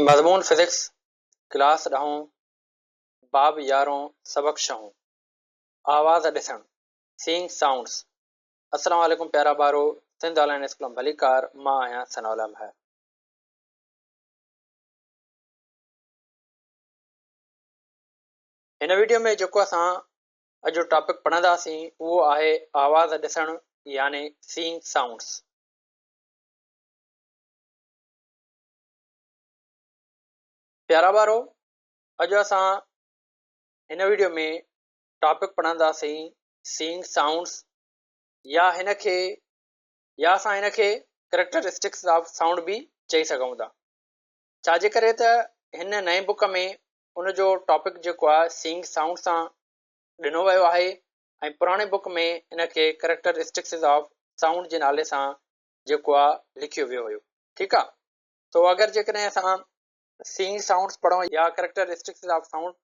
مضمون physics, class ڏهون، باب يارهون، سبق ڇهون، آواز ڏسڻ، Seeing Sounds، السلام عليڪم پيارا ٻارو، سنڌ آن لائين اسڪول ۾ ڀليڪار، مان آهيان ثناء الله مهر. هن ويڊيو ۾ جيڪو اسان اڄ جو ٽاپڪ پڙهنداسين اهو آهي آواز ڏسڻ يعني Seeing Sounds. پيارا ٻارو اڄ اسان هن ويڊيو ۾ ٽاپڪ پڙهنداسين سينگ سائونڊس يا هن کي يا اسان هن کي ڪريڪٽرسٽڪس آف سائونڊ به چئي سگهون ٿا ڇا جي ڪري ته هن نئين بڪ ۾ ان جو ٽاپڪ جيڪو آهي سينگ سائونڊ سان ڏنو ويو آهي ۽ پراڻي بڪ ۾ ان کي ڪريڪٽرسٽڪس آف سائونڊ جي نالي سان جيڪو آهي لکيو ويو هيو ٺيڪ آهي سو اگر جيڪڏهن اسان سينگ سائونڊس پڙهون يا ڪريڪٽرسٽڪس آف سائونڊ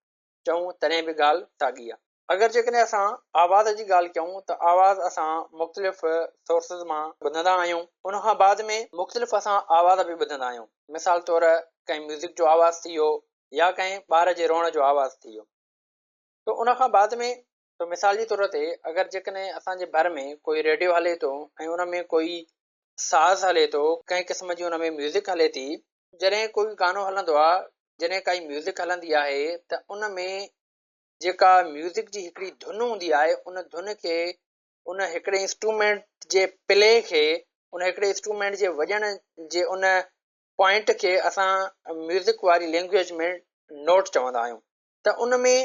چئون تڏهن به ڳالهه ساڳي آهي. اگر جيڪڏهن اسان آواز جي ڳالهه ڪيون ته آواز اسان مختلف سورسز مان ٻڌندا آهيون ان کان بعد ۾ مختلف اسان آواز به ٻڌندا آهيون مثال طور ڪنهن ميوزڪ جو آواز ٿي ويو يا ڪنهن ٻار جي روئڻ جو آواز ٿي ويو ته ان کان بعد ۾ ته مثال جي طور تي اگر جيڪڏهن اسان جي ڀر ۾ ڪوئي ريڊيو هلي ٿو ۽ ان ۾ ڪوئي ساز هلي ٿو، ڪنهن قسم جي ان ۾ ميوزڪ هلي ٿي، جڏهن ڪوئي گانو هلندو آ، جڏهن ڪائي ميوزڪ هلندي آهي ته ان ۾ جيڪا ميوزڪ جي هڪڙي ڌن هوندي آهي ان ڌن کي ان هڪڙي انسٽرومينٽ جي پلي کي ان هڪڙي انسٽرومينٽ جي وڄڻ جي ان پوائنٽ کي اسان ميوزڪ واري لينگويج ۾ نوٽ چوندا آهيون ته ان ۾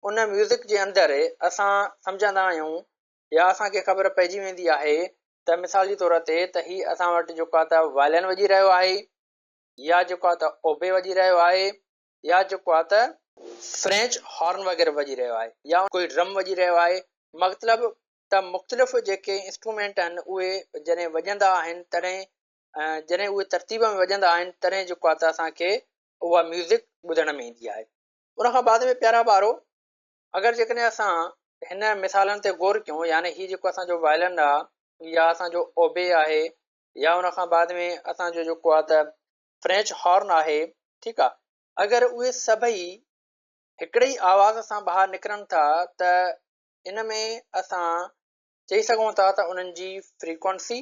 ان ميوزڪ جي اندر اسان سمجهندا آهيون يا اسان کي خبر پئجي ويندي آهي ته مثال جي طور تي ته هي اسان وٽ جيڪو آهي ته وائلن وڄي رهيو آهي يا جيڪو آهي ته اوبي وڄي رهيو آهي يا جيڪو آهي ته فرينچ هارن وغيره وڄي رهيو آهي يا ڪوئي ڊرم وڄي رهيو آهي مطلب ته مختلف جيڪي انسٽرومينٽ آهن اهي جڏهن وڄندا آهن تڏهن جڏهن اهي ترتيب ۾ وڄندا آهن تڏهن جيڪو آهي ته اسان کي اها ميوزڪ ٻڌڻ ۾ ايندي آهي ان کان بعد ۾ پيارا ٻارو اگر جيڪڏهن اسان هن مثالن تي غور ڪيون يعني هي جيڪو اسان جو وائلن آ يا اسان جو اوبي آهي يا ان کان بعد ۾ اسان جو جيڪو آ ته فرينچ هارن آهي ٺيڪ آ اگر اهي سڀئي هڪڙي ئي آواز سان ٻاهر نڪرن ٿا ته ان ۾ اسان چئي سگهون ٿا ته انهن جي فريڪوئنسي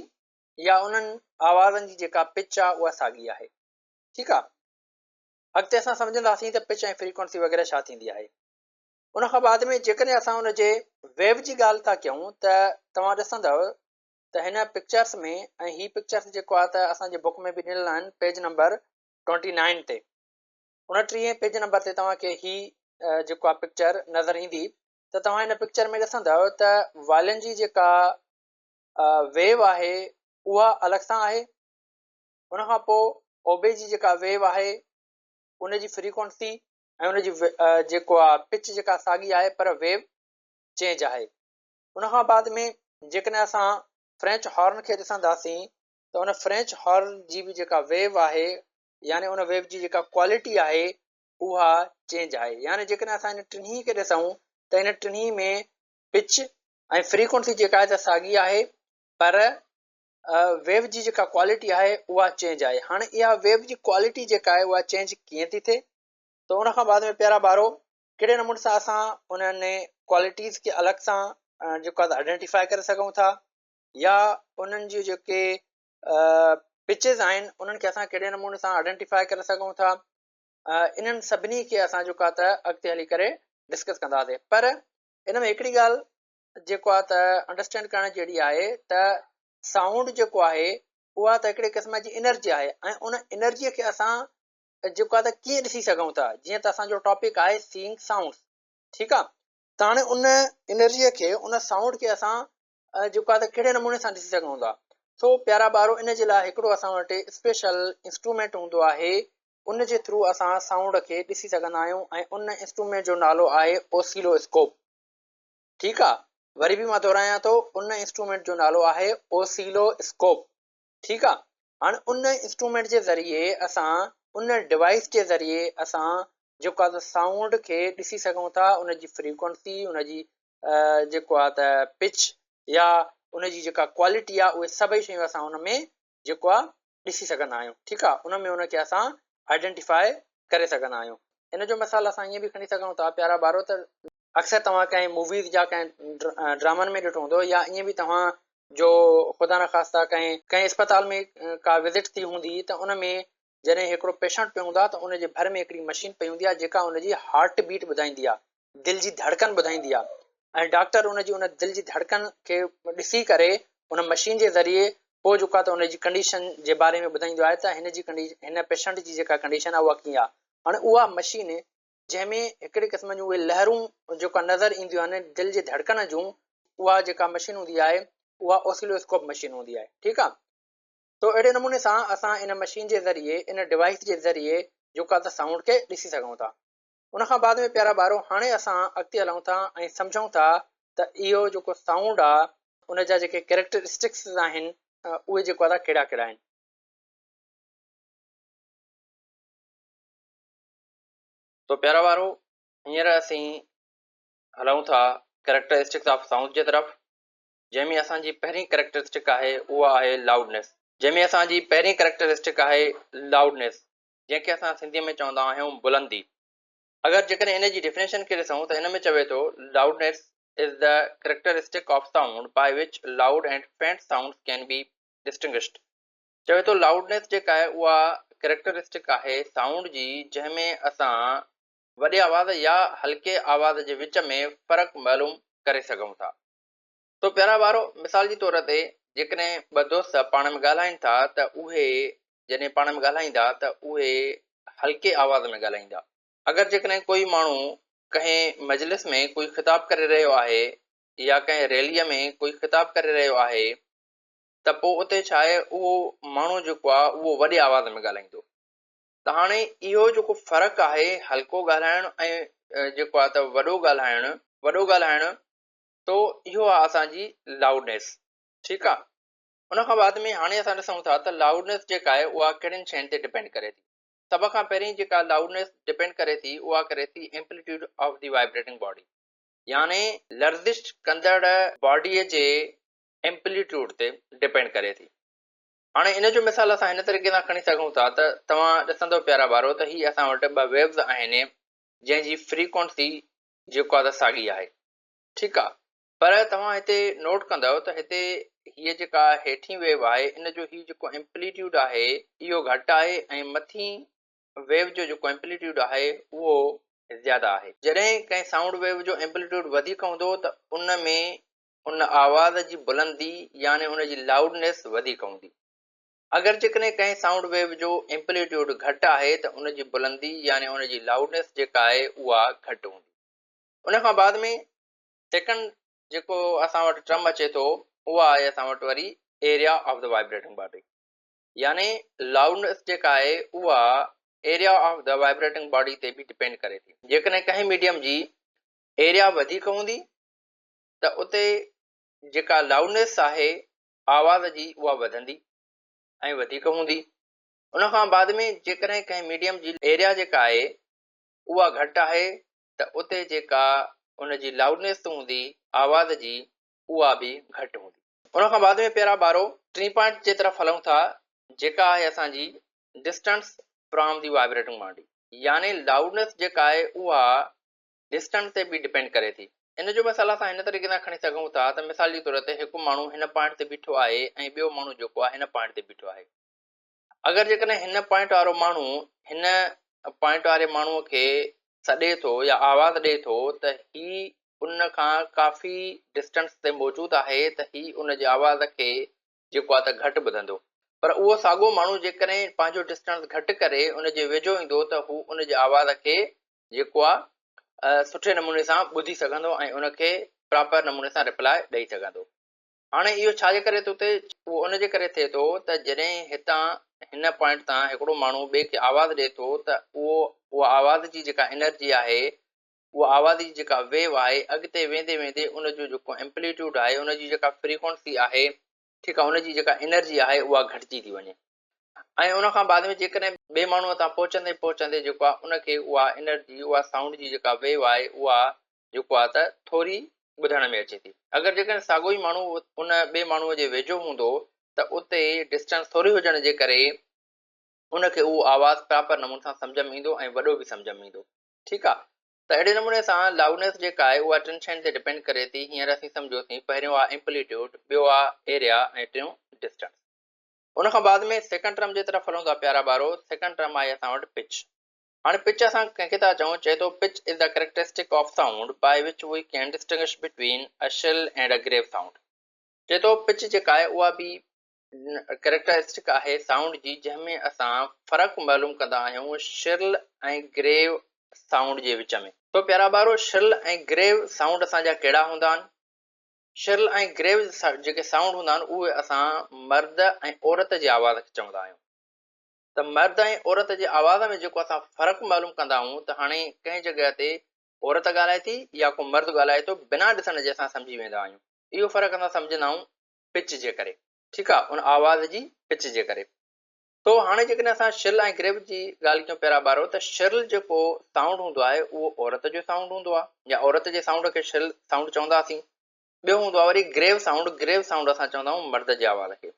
يا انهن آوازن جي جيڪا پچ آ اها ساڳي آهي ٺيڪ آ اڳتي اسان سمجهنداسين ته پچ ۽ فريڪوئنسي وغيره ڇا ٿيندي آهي. ان کان بعد ۾ جيڪڏهن اسان ان جي ويو جي ڳالهه ٿا ڪيون ته توهان ڏسندؤ ته هن پڪچرس ۾ ۽ هي پڪچرس جيڪو آهي ته اسان جي بڪ ۾ به ڏنل آهن پيج نمبر 29 تي 29 پيج نمبر تي توهان کي هي جيڪو آهي پڪچر نظر ايندي ته توهان هن پڪچر ۾ ڏسندؤ ته وائلن جي جيڪا ويو آهي اها الڳ سان آهي ان کان پوء اوبي جي جيڪا ويو آهي ان جي فريڪوئنسي ۽ ان جي جيڪو آ پچ جيڪا ساڳي آهي پر ويو چينج آهي. ان کان بعد ۾ جيڪڏهن اسان فرينچ هارن کي ڏسنداسين ته ان فرينچ هارن جي به جيڪا ويو آهي يعني ان ويو جي جيڪا ڪوالٽي آهي اها چينج آهي يعني جيڪڏهن اسان ان ٽنهي کي ڏسون ته ان ٽنهي ۾ پچ ۽ فريڪوئنسي جيڪا آهي ته ساڳي آهي پر ويو جي جيڪا ڪوالٽي آهي اها چينج آهي هاڻي اها ويو جي ڪوالٽي جيڪا آهي اها چينج ڪيئن ٿي ٿئي ته ان کان بعد ۾ پيارا ٻارو ڪهڙي نموني سان اسان انهن ڪوالٽيز کي الڳ سان جيڪو آهي آئيڊينٽيفائي ڪري سگهون ٿا يا انهن جي جيڪي پچز آهن انهن کي اسان ڪهڙي نموني سان آئيڊينٽيفائي ڪري سگهون ٿا انهن سڀني کي اسان جيڪو آهي ته اڳتي هلي ڪري ڊسڪس ڪنداسين پر ان ۾ هڪڙي ڳالهه جيڪو آهي ته انڊرسٽينڊ ڪرڻ جهڙي آهي ته سائونڊ جيڪو آهي اها ته هڪڙي قسم جي انرجي آهي ۽ ان انرجي کي اسان جيڪو آهي ته ڪيئن ڏسي سگهون ٿا جيئن ته اسان جو ٽاپڪ آهي سينگ سائونڊ ٺيڪ آهي ته هاڻي ان انرجي کي ان سائونڊ کي اسان جيڪو آهي ته ڪهڙي نموني سان ڏسي سگهون ٿا سو پيارا ٻارو ان جي لاء هڪڙو اسان وٽ اسپيشل انسٽرومينٽ هوندو آهي ان جي ٿرو اسان سائونڊ کي ڏسي سگهندا آهيون ۽ ان انسٽرومينٽ جو نالو آهي اوسيلو اسڪوپ ٺيڪ آ وري به مان دهرايان ٿو ان انسٽرومينٽ جو نالو آهي اوسيلو اسڪوپ ٺيڪ آ هاڻي ان انسٽرومينٽ جي ذريعي اسان ان ڊوائس جي ذريعي اسان جيڪو آ ته سائونڊ کي ڏسي سگهون ٿا ان جي فريڪوئنسي ان جي جيڪو آ ته پچ يا ان جي جيڪا ڪوالٽي آ اهي سڀئي شيون اسان ان ۾ جيڪو آ ڏسي سگهندا آهيون ٺيڪ آ ان ۾ ان کي اسان آئيڊينٽيفاء ڪري سگهندا آهيون. ان جو مثال اسان ائين به کڻي سگهون ٿا پيارا ٻارو ته اڪثر توهان ڪنهن موويز يا ڪنهن ڊرامن ۾ ڏٺو هوندو يا ائين به توهان جو خدا نخواسته ڪنهن ڪنهن اسپتال ۾ ڪا وزٽ ٿي هوندي ته ان ۾ جڏهن هڪڙو پيشنٽ پيو هوندو آهي ته ان جي ڀر ۾ هڪڙي مشين پئي هوندي آهي جيڪا ان جي هارٽ بيٽ ٻڌائيندي آهي، دل جي ڌڙڪن ٻڌائيندي آهي ۽ ڊاڪٽر ان جي ان دل جي ڌڙڪن کي ڏسي ڪري ان مشين جي ذريعي پوء جيڪو آهي ته ان جي ڪنڊيشن جي باري ۾ ٻڌائيندو آهي ته هن جي هن پيشنٽ جي جيڪا ڪنڊيشن آهي اها ڪيئن آهي. هاڻي اها مشين جنهن ۾ هڪڙي قسم جون اهي لهرون جيڪا نظر اينديون آهن دل جي ڌڙڪن جون، اها جيڪا مشين هوندي آهي اها اوسيلوسڪوپ مشين هوندي آهي. ٺيڪ آهي. تو اهڙي نموني سان اسان ان مشين جي ذريعي ان ڊوائيس جي ذريعي جيڪو آهي ته سائونڊ کي ڏسي سگهون ٿا. ان کان بعد ۾ پيارا ٻارو هاڻي اسان اڳتي هلون ٿا ۽ سمجهون ٿا ته اهو جيڪو سائونڊ آهي ان جا جيڪي ڪيريڪٽرسٽڪس آهن اهي جيڪو آهي ته ڪهڙا ڪهڙا آهن. تو پيارا ٻارو هينئر اسين هلون ٿا ڪيريڪٽرسٽڪس آف سائونڊ جي طرف. جنهن ۾ اسان جي پهرين ڪريڪٽرسٽڪ آهي اها آهي لائوڊنيس. جنهن ۾ اسان جي پهرين ڪريڪٽرسٽڪ آهي لائوڊنيس جنهن کي اسان سنڌي ۾ چوندا آهيون بلندي. اگر جيڪڏهن ان جي ڊيفينيشن کي ڏسون ته ان ۾ چوي ٿو loudness is the characteristic of sound by which loud and faint sounds can be distinguished. چوي ٿو لائوڊنيس جيڪا آهي اها ڪريڪٽرسٽڪ آهي سائونڊ جي جنهن ۾ اسان وڏي آواز يا هلڪي آواز جي وچ ۾ فرق معلوم ڪري سگهون ٿا. تو پيارا ٻارو، مثال جي طور تي جيڪڏهن ٻه دوست پاڻ ۾ ڳالهائين ٿا ته اهي جڏهن پاڻ ۾ ڳالهائيندا ته اهي هلڪي آواز ۾ ڳالهائيندا. اگر جيڪڏهن ڪوئي ماڻهو ڪنهن مجلس ۾ ڪوئي خطاب ڪري رهيو آهي يا ڪنهن ريليء ۾ ڪوئي خطاب ڪري رهيو آهي ته پوء اتي ڇا آهي اهو ماڻهو جيڪو آهي اهو وڏي آواز ۾ ڳالهائيندو. ته هاڻي اهو جيڪو فرق آهي هلڪو ڳالهائڻ ۽ جيڪو آهي ته وڏو ڳالهائڻ وڏو ڳالهائڻ تو اهو آ اسان جي لائوڊنيس ٺيڪ آ. ان کان بعد ۾ هاڻي اسان ڏسون ٿا ته لائوڊنيس جيڪا آهي اها ڪهڙين شين تي ڊپينڊ ڪري ٿي. سڀ کان پهرين جيڪا لائوڊنيس ڊپينڊ ڪري ٿي اها ڪري ٿي amplitude of the vibrating body يعني لرزش ڪندڙ باڊي جي ايمپليٽيوڊ تي ڊپينڊ ڪري ٿي. هاڻي ان جو مثال اسان هن طريقي سان کڻي سگهون ٿا ته توهان ڏسندو پيارا ٻارو ته هي اسان وٽ ٻه ويوز آهن جنهن جي فريڪوئنسي جيڪو آ ته ساڳي آهي. ٺيڪ آ پر توهان هتي نوٽ ڪندؤ ته هتي هيء جيڪا هيٺين ويو آهي ان جو هي جيڪو ايمپليٽيوڊ آهي اهو گهٽ آهي ۽ مٿين ويو جو جيڪو ايمپليٽيوڊ آهي اهو زياده آهي. جڏهن ڪنهن سائونڊ ويو جو ايمپليٽيوڊ وڌيڪ هوندو ته ان ۾ ان آواز جي بلندي يعني ان جي لائوڊنيس وڌيڪ هوندي. اگر جيڪڏهن ڪنهن سائونڊ ويو جو ايمپليٽيوڊ گهٽ آهي ته ان جي بلندي يعني ان جي لائوڊنيس جيڪا آهي اها گهٽ هوندي. ان کان بعد ۾ سيڪنڊ جيڪو اسان وٽ ٽرم اچي ٿو اها آهي اسان وٽ وري area of the vibrating body يعني لائوڊنس جيڪا آهي اها area of the vibrating body تي به ڊپينڊ ڪري ٿي. جيڪڏهن ڪنهن ميڊيم جي ايريا وڌيڪ هوندي ته اتي جيڪا لائوڊنس آهي آواز جي اها وڌندي ۽ وڌيڪ هوندي. ان کان بعد ۾ جيڪڏهن ڪنهن ميڊيم جي ايريا جيڪا آهي اها گهٽ آهي ته اتي جيڪا ان جي لائوڊنيس هوندي آواز جي اها به گهٽ هوندي. ان کان بعد ۾ پيارا ٻارو ٽين پوائنٽ جي طرف هلون ٿا جيڪا آهي اسان جي distance from the vibrating body يعني لائوڊنيس جيڪا آهي اها ڊسٽنس تي به ڊپينڊ ڪري ٿي. ان جو مثال اسان هن طريقي سان کڻي سگهون ٿا ته مثال جي طور تي هڪ ماڻهو هن پوائنٽ تي بيٺو آهي ۽ ٻيو ماڻهو جيڪو آهي هن پوائنٽ تي بيٺو آهي. اگر جيڪڏهن هن پوائنٽ وارو ماڻهو هن پوائنٽ واري ماڻهوء کي سڏي ٿو يا آواز ڏئي ٿو ته هي ان کان ڪافي ڊسٽنس تي موجود آهي ته هي ان جي آواز کي جيڪو آهي ته گهٽ ٻڌندو پر اهو ساڳو ماڻهو جيڪڏهن پنهنجو ڊسٽنس گهٽ ڪري ان جي ويجهو ايندو ته هو ان جي آواز کي جيڪو آهي سٺي نموني سان ٻڌي سگهندو ۽ ان کي پراپر نموني سان رپلاء ڏئي سگهندو. هاڻي اهو ڇا جي ڪري ٿو ٿئي؟ اهو ان جي ڪري ٿئي ٿو ته جڏهن هتان هن پوائنٽ تان هڪڙو ماڻهو ٻئي کي آواز ڏئي ٿو ته اهو اها آواز جي جيڪا انرجي آهي اها آواز جي جيڪا ويو آهي اڳتي ويندي ويندي ان جو جيڪو ايمپليٽيوڊ آهي ان جي جيڪا فريڪوئنسي آهي ٺيڪ آهي ان جي جيڪا انرجي آهي اها گهٽجي ٿي وڃي ۽ ان کان بعد ۾ جيڪڏهن ٻئي ماڻهوء تان پهچندي پهچندي جيڪو آهي ان کي اها انرجي اها سائونڊ جي جيڪا ويو آهي اها جيڪو آهي ته ٿوري ٻڌڻ ۾ اچي ٿي. اگر جيڪڏهن ساڳيو ئي ماڻهو ان ٻئي ماڻهوء جي ويجهو هوندو ته اتي ڊسٽنس ٿوري هجڻ جي ڪري ان کي اهو آواز پراپر نموني سان سمجهه ۾ ايندو ۽ وڏو به سمجهه ۾ ايندو. ٺيڪ آ ته اهڙي نموني سان لائوڊنيس جيڪا آهي اها ٽن شين تي ڊپينڊ ڪري ٿي. هينئر اسين سمجهيوسين پهريون آ ايمپليٽيوڊ، ٻيو آ ايريا ۽ ٽيون ڊسٽنس. ان کان بعد ۾ سيڪنڊ ٽرم جي طرف هلون ٿا پيارا ٻارو. سيڪنڊ ٽرم آهي اسان وٽ پچ. هاڻي پچ اسان ڪنهن کي ٿا چئون؟ چئي ٿو pitch is the characteristic of sound by which we can distinguish between a shrill and a grave sound. چئي ٿو پچ جيڪا آهي اها به ڪريڪٽرسٽڪ آهي سائونڊ جي جنهن ۾ اسان فرق معلوم ڪندا آهيون شرل ۽ گريو سائونڊ جي وچ ۾. سو پيارا ٻارو شرل ۽ گريو سائونڊ اسان جا ڪهڙا هوندا آهن؟ شرل ۽ گريو جيڪي سائونڊ هوندا آهن اهي اسان مرد ۽ عورت جي آواز کي چوندا آهيون ته مرد ۽ عورت جي آواز ۾ جيڪو اسان فرق معلوم ڪندا آهيون ته هاڻي ڪنهن جڳهه تي عورت ڳالهائي ٿي يا ڪو مرد ڳالهائي ٿو بنا ڏسڻ جي اسان سمجهي ويندا آهيون اهو فرق اسان سمجهندا آهيون پچ جي ڪري. ٺيڪ آ ان آواز جي پچ جي ڪري. تو هاڻي جيڪڏهن اسان شرل ۽ گريو جي ڳالهه ڪيون پيرا ٻارو ته شرل جيڪو سائونڊ هوندو آهي اهو عورت جو سائونڊ هوندو آ يا عورت جي سائونڊ کي شرل سائونڊ چونداسين. ٻيو هوندو آ وري گريو سائونڊ، گريو سائونڊ اسان چوندا آهيون مرد جي آواز کي.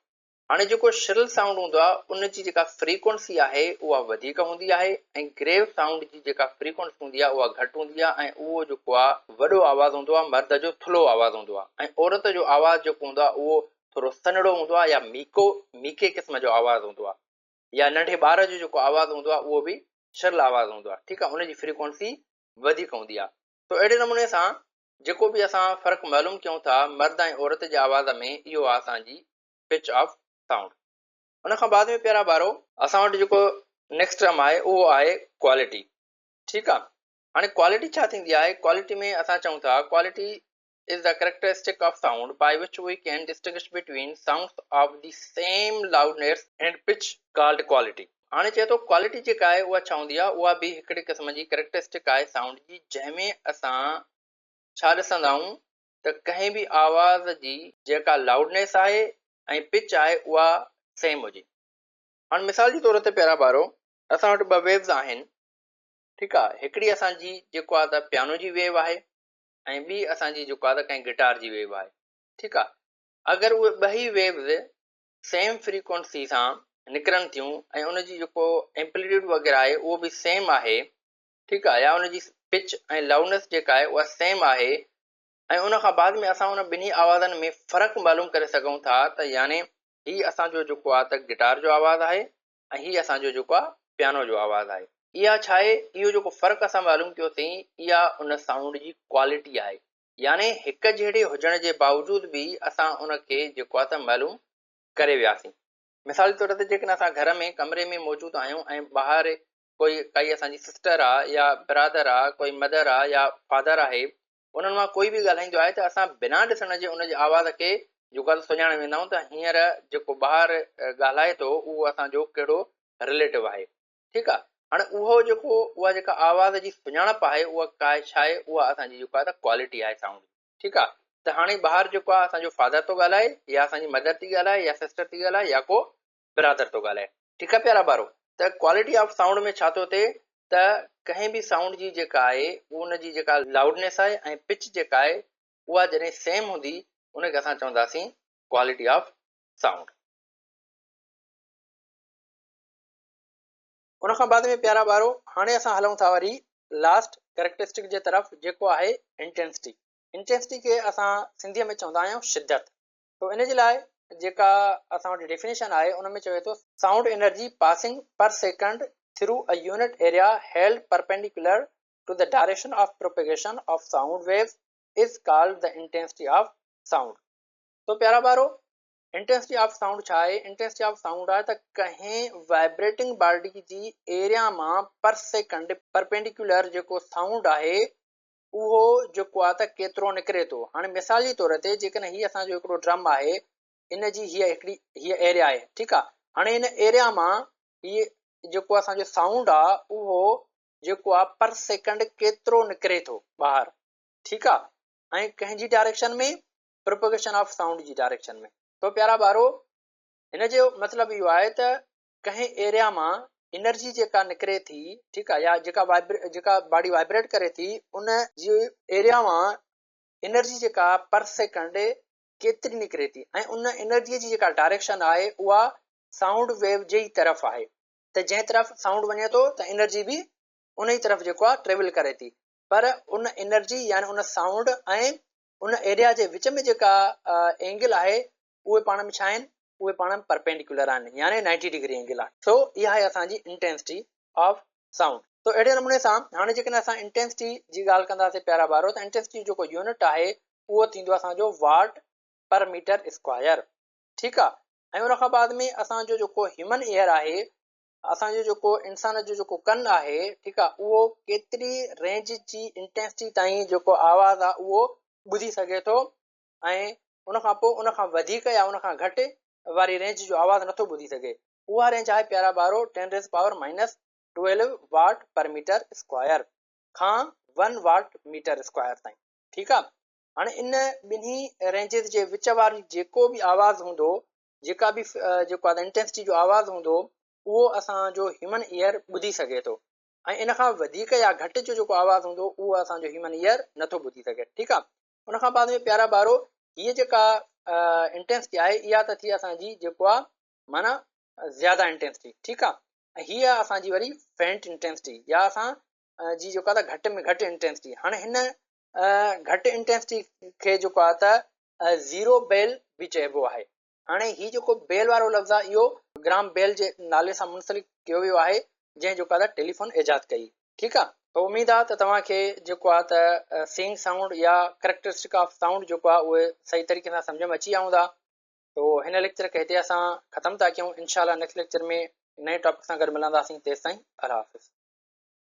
هاڻي جيڪو شرل سائونڊ هوندو آهي ان جي جيڪا فريڪوئنسي آهي اها وڌيڪ هوندي آهي ۽ گريو سائونڊ جي جيڪا فريڪوئنسي هوندي آهي اها گهٽ هوندي آهي ۽ اهو جيڪو آهي وڏو آواز هوندو آهي مرد جو ٿلهو آواز هوندو آهي ۽ عورت جو آواز جيڪو هوندو آهي اهو ٿورو سنهڙو هوندو آهي يا ميڪو ميڪي قسم جو آواز هوندو آهي يا ننڍي ٻار جو جيڪو آواز هوندو آهي اهو به شرل آواز هوندو آهي ٺيڪ آهي ان جي فريڪوئنسي وڌيڪ هوندي آهي تو اهڙي نموني سان جيڪو به اسان فرق معلوم ڪيون ٿا مرد ۽ عورت جي آواز ۾ اهو آهي اسان جي پچ آف سائونڊ. ان کان بعد ۾ پيارا ٻارو اسان وٽ جيڪو نيڪسٽ ٽرم آهي اهو آهي ڪوالٽي. ٺيڪ آ هاڻي ڪوالٽي ڇا ٿيندي آهي؟ ڪوالٽي ۾ اسان چئون ٿا quality is the characteristic of sound by which we can distinguish between sounds of the same loudness and pitch called quality. هاڻي چئي ٿو ڪوالٽي جيڪا آهي اها ڇا هوندي آهي؟ اها به هڪڙي قسم جي ڪريڪٽرسٽڪ آهي سائونڊ جي جنهن ۾ اسان ڇا ڏسندا آهيون ته ڪنهن به آواز جي جيڪا لائوڊنيس آهي ۽ پچ آهي اها سيم هجي. هاڻ مثال جي طور تي پيارا ٻارو اسان وٽ ٻه ويوز آهن ٺيڪ آ هڪڙي اسان جي جيڪو آ ته پيانو جي ويو آهي ۽ ٻي اسان جي جيڪو آ ته ڪنهن گٽار جي ويو آهي ٺيڪ آ اگر اهي ٻئي ويوز سيم فريڪوئنسي سان نڪرن ٿيون ۽ ان جي جيڪو ايمپليٽيوڊ وغيره آهي اهو به سيم آهي ٺيڪ آ يا ان جي پچ ۽ لائوڊنيس جيڪا آهي اها سيم آهي ۽ ان کان بعد ۾ اسان ان ٻنهي آوازن ۾ فرق معلوم ڪري سگهون ٿا ته يعني هي اسان جو جيڪو آ ته گٽار جو آواز آهي ۽ هي اسان جو جيڪو آ پيانو جو آواز آهي. اها ڇا آهي؟ اهو جيڪو فرق اسان معلوم ڪيوسين اها ان سائونڊ جي ڪوالٽي آهي يعني هڪ جهڙي هجڻ جي باوجود به اسان ان کي جيڪو آ ته معلوم ڪري وياسين. مثال جي طور تي جيڪڏهن اسان گهر ۾ ڪمري ۾ موجود آهيون ۽ ٻاهر ڪوئي ڪائي اسان جي سسٽر آ يا برادر آ ڪوئي مدر آ يا فادر آهي انهن مان ڪوئي به ڳالهائيندو آهي ته اسان بنا ڏسڻ جي ان جي آواز کي جيڪو آهي سڃاڻي ويندا آهيون ته هينئر جيڪو ٻاهر ڳالهائي ٿو اهو اسان جو ڪهڙو رليٽو آهي ٺيڪ آ هاڻي اهو جيڪو اها جيڪا آواز جي سڃاڻپ آهي اها ڪا ڇا آهي اها اسان جي جيڪو آهي ته ڪوالٽي آهي سائونڊ جي ٺيڪ آ ته هاڻي ٻاهر جيڪو آهي اسان جو فادر ٿو ڳالهائي يا اسان جي مدر ٿي ڳالهائي يا سسٽر ٿي ڳالهائي يا ڪو برادر ٿو ڳالهائي. ٺيڪ آ پيارا ٻارو ته ڪوالٽي آف سائونڊ ۾ ڇا ٿو ٿئي ته ڪنهن به سائونڊ جي جيڪا آهي ان جي جيڪا لائوڊنيس آهي ۽ پچ جيڪا آهي اها جڏهن سيم هوندي ان کي اسان چونداسين ڪوالٽي آف سائونڊ. ان کان بعد ۾ پيارا ٻارو هاڻي اسان هلون ٿا وري لاسٽ ڪريڪٽرسٽڪ جي طرف جيڪو آهي انٽينسٽي. انٽينسٽي کي اسان سنڌي ۾ چوندا آهيون شدت. تو ان جي لاء جيڪا اسان وٽ ڊيفينيشن آهي ان ۾ چوي ٿو sound energy passing per second through a unit area held perpendicular to the direction of propagation of sound waves is called the intensity of sound. تو پيارا ٻارو انٽينسٽي آف سائونڊ ڇا آهي؟ انٽينسٽي آف سائونڊ آهي ته ڪنهن vibrating body جي area مان پر سيڪنڊ پرپينڊيڪولر جيڪو سائونڊ آهي اهو جيڪو آهي ته ڪيترو نڪري ٿو. هاڻي مثال جي طور تي جيڪڏهن هي اسان جو هڪڙو ڊرم آهي ان جي هيء هڪڙي هيء ايريا آهي ٺيڪ آهي هاڻي هن ايريا مان هي جيڪو اسان جو سائونڊ آهي اهو جيڪو آهي پر سيڪنڊ ڪيترو نڪري ٿو ٻاهر ٺيڪ آهي ۽ ڪنهن جي ڊائريڪشن ۾ پروپگيشن آف سائونڊ جي ڊائريڪشن ۾ تو پيارا ٻارو هن جو مطلب اهو آهي ته ڪنهن ايريا مان انرجي جيڪا نڪري ٿي ٺيڪ آ يا جيڪا جيڪا باڊي وائبريٽ ڪري ٿي ان جي ايريا مان انرجي جيڪا پر سيڪنڊ ڪيتري نڪري ٿي ۽ ان انرجي جي جيڪا ڊائريڪشن آهي اها سائونڊ ويو جي ئي طرف آهي. ته جنهن طرف سائونڊ وڃي ٿو ته انرجي به ان ئي طرف جيڪو آهي ٽريول ڪري ٿي پر ان انرجي يعني ان سائونڊ ۽ ان ايريا جي وچ ۾ جيڪا اينگل آهي اهي پاڻ ۾ ڇا آهن اهي پاڻ ۾ پرپينڊيڪولر آهن يعني 90 ڊگري اينگل آهي سو اها آهي اسان جي انٽينسٽي آف سائونڊ تو اهڙي نموني سان هاڻي جيڪڏهن اسان انٽينسٽي جي ڳالهه ڪنداسين پيارا ٻارو ته انٽينسٽي جو جيڪو يونٽ آهي اهو ٿيندو اسان جو واٽ پر ميٽر اسڪوائر ٺيڪ آهي ۽ ان کان بعد ۾ اسان جو جيڪو هيومن ايئر آهي اسان جو جيڪو انسان جو جيڪو ڪن آهي ٺيڪ آ اهو ڪيتري رينج جي انٽينسٽي تائين جيڪو آواز آ اهو ٻڌي سگهي ٿو ۽ ان کان پوء ان کان وڌيڪ يا ان کان گهٽ واري رينج جو آواز نٿو ٻڌي سگهي اها رينج آهي پيارا ٻارو 10 raise power minus 12 watt per metre square کان 1 واٽ ميٽر اسڪوائر تائين ٺيڪ آ هاڻي ان ٻنهي رينجز جي وچ واري جيڪو به آواز هوندو جيڪا به جيڪو آهي انٽينسٽي جو آواز هوندو اهو اسان جو هيومن ايئر ٻڌي سگهي ٿو ۽ ان کان وڌيڪ يا گهٽ جو جيڪو آواز هوندو اهو اسان جو هيومن ايئر نٿو ٻڌي سگهي ٺيڪ آهي ان کان بعد ۾ پيارا ٻارو هيء جيڪا انٽينسٽي آهي اها ته ٿي اسان جي جيڪو آهي معنيٰ زياده انٽينسٽي ٺيڪ آهي ۽ هيء اسان جي وري فينٽ انٽينسٽي يا اسان جي جيڪو آهي گهٽ ۾ گهٽ انٽينسٽي هاڻي هن گهٽ انٽينسٽي کي جيڪو آهي ته زيرو بيل به چئبو آهي. هاڻي هي جيڪو بيل وارو لفظ آهي اهو گرام بيل جي نالي سان منسلڪ ڪيو ويو آهي جنهن جيڪو آهي ٽيليفون ايجاد ڪئي. ٺيڪ آهي. ته اميد آهي ته توهان کي جيڪو آهي ته سينگ سائونڊ يا ڪريڪٽرسٽڪ آف سائونڊ جيڪو آهي اهي صحيح طريقي سان سمجهه ۾ اچي ويا هوندا. تو هن ليڪچر کي هتي اسان ختم ٿا ڪيون انشاء الله نيڪسٽ ليڪچر ۾ نئين ٽاپڪ سان گڏ ملنداسين تيستائين الله حافظ.